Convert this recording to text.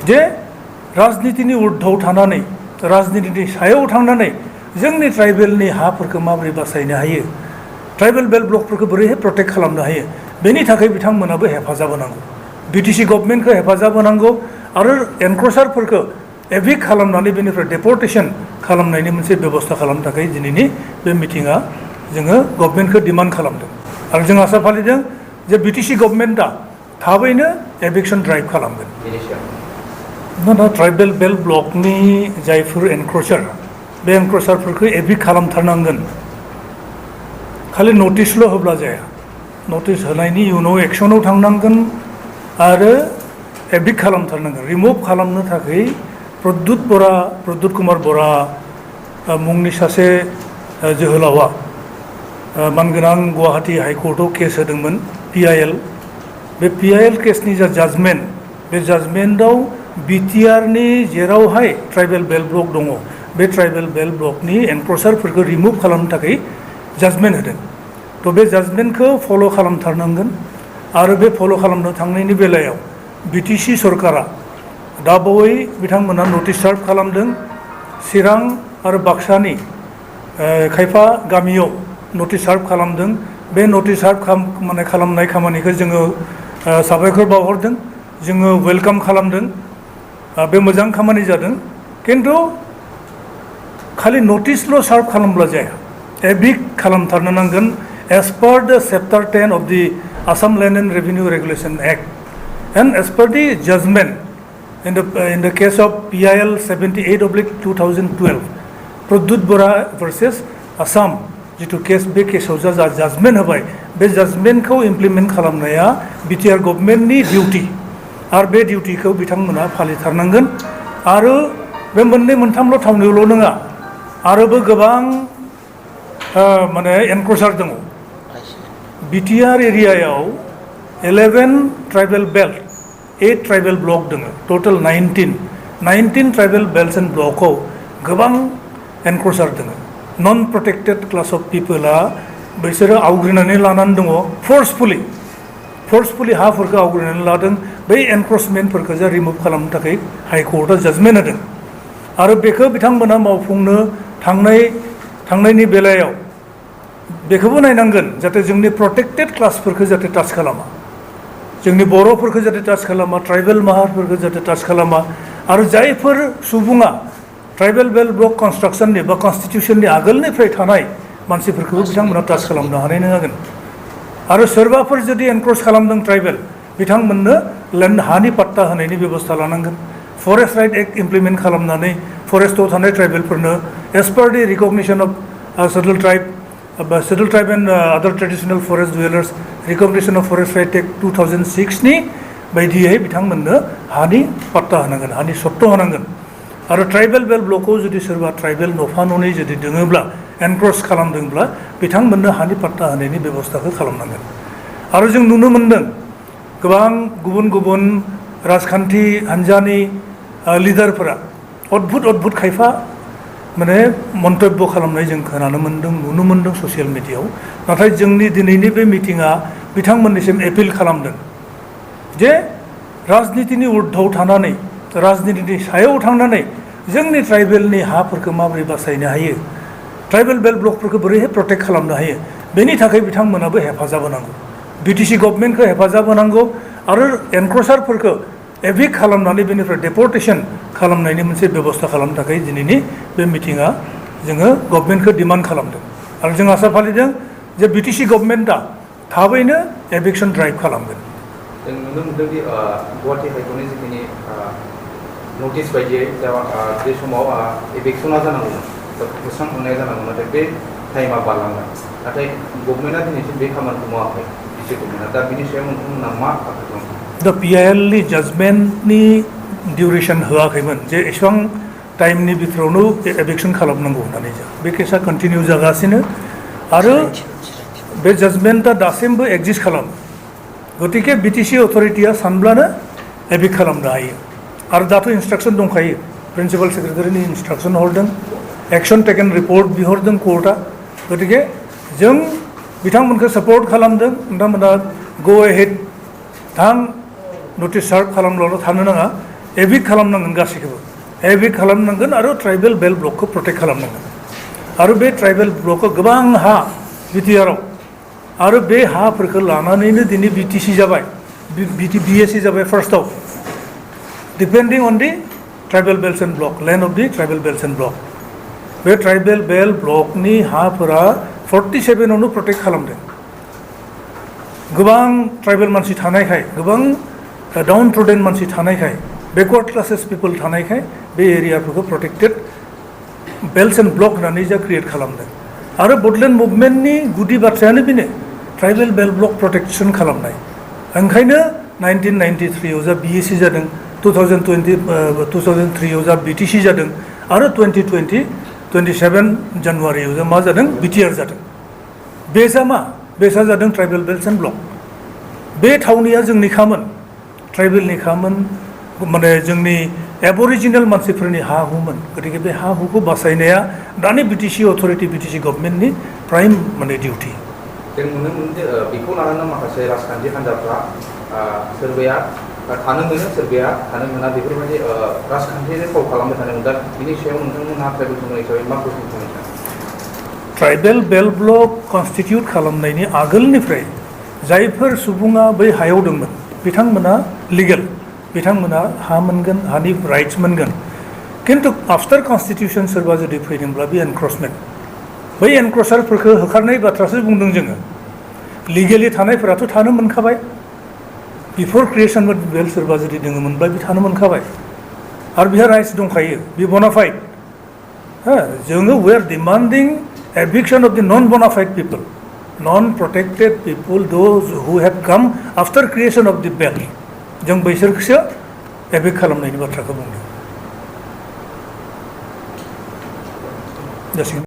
जे राजनितिनि उर्ध्वआव थानानै राजनितिनि सायाव थांनानै जोंनि ट्राइबेलनि हाफोरखौ माबोरै बासायनो हायो, ट्राइबेल बेल्ट ब्लकफोरखौ बोरैहाय प्रटेक्ट खालामनो हायो, बेनि थाखाय बिथांमोनाबो हेफाजाब होनांगौ। बिटिसि गभर्नमेन्टखौ हेफाजाब होनांगौ आरो एनक्रचारफोरखौ एभिक्ट खालामनानै बेनिफ्राय डेपर्टेसन खालामनायनि मोनसे बेबस्था खालामनो थाखाय दिनैनि बे मिटिङा जोङो गभर्नमेन्टखौ डिमान्ड खालामदों। आरो जों आसा फालिदों जे बिटिसि गभर्नमेन्टआ थाबैनो एभिक्सन ड्राइभ खालामगोन। दा ट्राइबेल बेल्ट ब्लकनि जायफोर एनक्रचार, बे एनक्रचारफोरखौ एभिक्ट खालामथारनांगोन। खालि नटिसल' होब्ला जाया, नटिस होनायनि उनाव एक्सनाव थांनांगोन आरो एभिक्ट खालामथारनांगोन। रिमुभ खालामनो थाखाय प्रद्युत कुमार बरा मुंनि सासे जोहोलावा मानगोनां गुवाहाटी हाइकर्टआव केस होदोंमोन PIL। बे PIL केसनि जा जाजमेन्ट, बे जाजमेन्टआव बिटिआरनि जेरावहाय ट्राइबेल बेल्ट ब्लक दङ, बे ट्राइबेल बेल्ट ब्लकनि एनक्रचारफोरखौ रिमुभ खालामनो थाखाय जाजमेन्ट होदों। थ' बे जाजमेन्टखौ फल' खालामथारनांगोन। आरो बे फल' खालामनो थांनायनि बेलायाव बिटिसि सरकारा दाबावै बिथांमोना नटिस सार्भ खालामदों। चिरां आरो बाक्सानि खायफा गामियाव नटिस सार्भ खालामदों। बे नटिस सार्भ खालामनाय खामानिखौ जोङो साबायखर बावहरदों, जोङो वेलकाम खालामदों। बे मोजां खामानि जादों। खिन्थु खालि नटिसल' सार्भ खालामब्ला जाया, एभिक्ट खालामथारनो नांगोन एज पार द chapter 10 of the Assam Land and Revenue Regulation Act and as per the judgment in the case of PIL 78/2012 Pradyut Bora versus Assam जिथु केस, बे केसाव जा जाजमेन्ट होबाय, बे जाजमेन्टखौ इमप्लिमेन्ट खालामनाया बिटिआर गभर्नमेन्टनि डिउटि। आरो बे डिउटिखौ बिथांमोना फालिथारनांगोन। आरो बे मोननै मोनथामल' थावनियावल' नङा, आरोबो गोबां माने एनक्रचार दङ। बिटिआर एरियायाव 11 ट्राइबेल बेल्ट, 8 ट्राइबेल ब्लक दङ, टोटल 19 ट्राइबेल बेल्ट एन्ड ब्लकआव गोबां एनक्रचार दङ। नन प्रटेक्टेड क्लास अफ पिपोला बिसोरो आवग्रिनानै लानानै दङ, फर्सफुलि हाफोरखौ आवग्रिनानै लादों। बै एनक्रचमेन्टफोरखौ जा रिमुभ खालामनो थाखाय हाइकर्टआ जाजमेन्ट होदों। आरो बेखौ बिथांमोना मावफुंनो थांनायनि बेलायाव बेखौबो नायनांगोन जाहाथे जोंनि प्रटेक्टेड क्लासफोरखौ जाहाथे टाच खालामा, जोंनि बर'फोरखौ जाहाथे टाच खालामा, ट्राइबेल माहारिफोरखौ जाहाथे टाच खालामा। आरो जायफोर सुबुङा ट्राइबेल बेल्ट ब्लक कनस्ट्राक्शननि बा कनस्टिटिउसननि आगोलनिफ्राय थानाय मानसिफोरखौबो बिथांमोना टाच खालामनो हानाय नङागोन। आरो सोरबाफोर जुदि एनक्रच खालामदों ट्राइबेल, बिथांमोननो लेन्ड हानि पाट्टा होनायनि बेबस्था लानांगोन। फरेस्ट राइट एक्ट इमप्लिमेन्ट खालामनानै फरेस्टआव थानाय ट्राइबेलफोरनो as per the recognition of schedule tribe and other traditional forest dwellers recognition of forest right act 2006 बायदियै बिथांमोननो हानि पाट्टा होनांगोन, हानि सट्ट होनांगोन। आरो ट्राइबेल बेल्ट ब्लकआव जुदि सोरबा ट्राइबेल न'फा न'नै जुदि दोङोब्ला, एनक्रच खालामदोंब्ला, बिथांमोननो हानि पाट्टा होनायनि बेबस्थाखौ खालामनांगोन। आरो जों नुनो मोन्दों गोबां गुबुन राजखान्थि हान्जानि लिडारफोरा अद्भुत खायफा माने मन्तब्य खालामनाय जों खोनानो मोन्दों, नुनो मोन्दों ससियेल मिडियायाव। नाथाय जोंनि दिनैनि बे मिटिङा बिथांमोननिसिम एपिल खालामदों जे राजनितिनि उर्ध्वआव थानानै, राजनितिनि सायाव थांनानै जोंनि ट्राइबेलनि हाफोरखौ माबोरै बासायनो हायो, ट्राइबेल बेल्ट ब्लकफोरखौ बोरैहाय प्रटेक्ट खालामनो हायो, बेनि थाखाय बिथांमोनाबो हेफाजाब होनांगौ। बिटिसि गभर्नमेन्टखौ हेफाजाब होनांगौ आरो एनक्रचारफोरखौ एभिक्ट खालामनानै बेनिफ्राय डेपर्टेसन खालामनायनि मोनसे बेबस्था खालामनो थाखाय दिनैनि बे मिटिङा जोङो गभर्नमेन्टखौ डिमान्ड खालामदों। आरो जों आसा फालिदों जे बिटिसि गभर्नमेन्टआ थाबैनो एभिक्सन ड्राइभ खालामगोन। जों नुनो मोनदों दि गुवाहाटी हाइकर्टनि जिखिनि नटिस बायदियै बे समाव एभिक्सना जानांगौमोन, फोस्रांखांनाया जानांगौमोन, नाथाय बे टाइमा बारलांबाय। नाथाय गभर्नमेन्टआ दिनैसिम बे खामानिखौ मावाखै, बिटिसि गभर्नमेन्टआ। दा बिनि सायाव नोंथांमोनहा मा आखा दं? दा PILनि जाजमेन्टनि डिउरेसन होआखैमोन जे एसेबां टाइमनि भितरावनो एभिक्सन खालामनांगौ होननानै। बे केसा कन्टिनिउ जागासिनो आरो बे जाजमेन्टआ दासिमबो एक्जिस्ट खालामो। गतिके बिटिसि अथरिटिया सानब्लानो एभिक्ट खालामनो हायो। आरो दाथ' इन्सट्राक्सन दंखायो, प्रिन्सिपाल सेक्रेटारिनि इन्सट्राक्सन हरदों, एक्सन टेकेन रिपर्ट बिहरदों कोर्टआ। गतिके जों बिथांमोनखौ सापर्ट खालामदों, नोंथांमोना गो एहेड थां, नटिस सार्भ खालामब्लाल' थानो नाङा, एभिक्ट खालामनांगोन गासैखौबो एभिक्ट खालामनांगोन आरो ट्राइबेल बेल्ट ब्लकखौ प्रटेक्ट खालामनांगोन आरो बे ट्राइबेल ब्लकआव गोबां हा बिटिआरआव आरो बे हाफोरखौ लानानैनो दिनै बिटिसि जाबाय बिएससि जाबाय फार्स्टआव depending on the tribal belt and block land of the tribal belt and block बे ट्राइबेल बेल्ट ब्लकनि हाफोरा 47आवनो प्रटेक्ट खालामदों गोबां ट्राइबेल मानसि थानायखाय गोबां डाउन ट्रोडेन मानसि थानायखाय बेकवार्ड क्लासेस पिपल थानायखाय बे एरियाफोरखौ प्रटेक्टेड बेल्ट एन्ड ब्लक होननानै जा क्रिएट खालामदों आरो बडलेण्ड मुभमेन्टनि गुदि बाथ्रायानो बेनो ट्राइबेल बेल्ट ब्लक प्रटेक्शन खालामनाय ओंखायनो 1993आव जा बिएससि जादों 2003आव जा बिटिसि जादों आरो 27 जानुवारियाव जा मा जादों बिटिआर जादों बेसा मा बेसा जादों ट्राइबेल बेल्ट एन्ड ब्लक बे थावनिया जोंनिखामोन ट्राइबेलनिखामोन माने जोंनि एबरिजिनेल मानसिफोरनि हा हुमोन गतिके बे हा हुखौ बासायनाया दानि बिटिसि अथरिटि बिटिसि गभर्नमेन्टनि प्राइम माने डिउटि जों नुनो मोनो बेखौ लानानै माखासे राजखान्थि हान्जाफ्रा सोरबाया थानो मोनो सोरबाया थानो मोना बेफोरबायदि राजखान्थियारि फाव खालामबाय थानो दा बिनि सायाव नोंथांमोनहा ट्राइबेल सुबुं हिसाबै मा कुइसन खालामनो सानो ट्राइबेल बेल्ट ब्लक कनस्टिटिउट खालामनायनि आगोलनिफ्राय जायफोर सुबुङा बै हायाव दंमोन बिथांमोना लिगेल बिथांमोना हा मोनगोन हानि राइट्स मोनगोन किन्तु आफ्टार कनस्टिटिउसन सोरबा जुदि फैदोंब्ला बे एनक्रचमेन्ट बै एनक्रचारफोरखौ होखारनाय बाथ्रासो बुंदों जोङो लिगेलि थानायफोराथ' थानो मोनखाबाय बिफोर क्रिएसन बेल्ट सोरबा जुदि दङमोनब्ला बे थानो मोनखाबाय आरो बिहा राइट्स दंखायो बे बनाफाइड जोङो we are demanding eviction of the non-bona-fide people, non-protected people, those who have come after creation of the belt. जों बैसोरखौसो evict खालामनायनि बाथ्राखौ बुंदों।